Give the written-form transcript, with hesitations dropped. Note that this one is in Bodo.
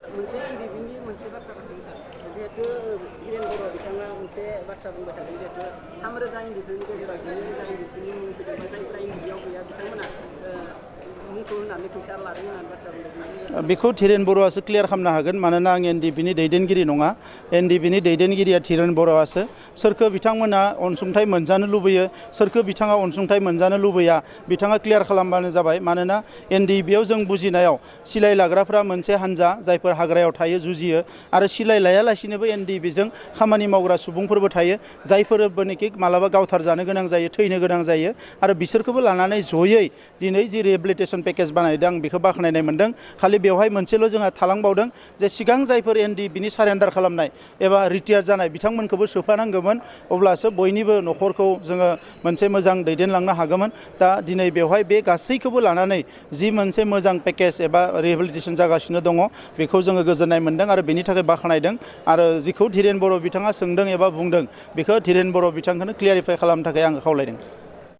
मोनसे एनडिबिनि मोनसे बाथ्राखौ सोंनो सानो जिहेतु हिरेन बर' बिथाङा मोनसे बाथ्रा बुंबाय थादों जिहेतु 3,000 एनडिबिनि गेजेराव 9,000 एनडिबिनि मुं फैदों जायफ्रा एनडिबियाव गैया बिथांमोना मुंखौ होनानै फैसा लादों होननानै बाथ्रा बुंदों। बेखौ धीरेन बर'आसो क्लियार खालामनो हागोन मानोना आं एनडिबिनि दैदेनगिरि नङा। एनडिबिनि दैदेनगिरिया धीरेन बर'आसो। सोरखौ बिथांमोना अनसुंथाइ मोनजानो लुबैयो सोरखौ बिथाङा अनसुंथाइ मोनजानो लुबैया बिथाङा क्लियार खालामबानो जाबाय। मानोना एनडिबियाव जों बुजिनायाव सिलाइ लाग्राफ्रा मोनसे हान्जा जायफोर हाग्रायाव थायो जुजियो आरो सिलाइ लायालासिनोबो एनडिबिजों खामानि मावग्रा सुबुंफोरबो थायो जायफोरबोनिखि मालाबा गावथार जानो गोनां जायो थैनो गोनां जायो आरो बिसोरखौबो लानानै जयै दिनै जि रिहेबिलिटेसन पेकेज बानायदों आं बेखौ बाख्नायनाय मोन्दों। खालि बेवहाय मोनसेल' जोंहा थालांबावदों जे सिगां जायफोर एनडिबिनि सारेन्डार खालामनाय एबा रिटायार जानाय बिथांमोनखौबो सोफानांगौमोन अब्लासो बयनिबो न'खरखौ जोङो मोनसे मोजां दैदेनलांनो हागौमोन। दा दिनै बेवहाय बे गासैखौबो लानानै जि मोनसे मोजां पेकेज एबा रिहेबिलिटेसन जागासिनो दङ बेखौ जोङो गोजोननाय मोन्दों आरो बेनि थाखाय बाख्नायदों। आरो जिखौ धीरेन बर' बिथाङा सोंदों एबा बुंदों बेखौ धीरेन बर' बिथांखौनो क्लियारिफाइ खालामनो थाखाय आङो खावलायदों।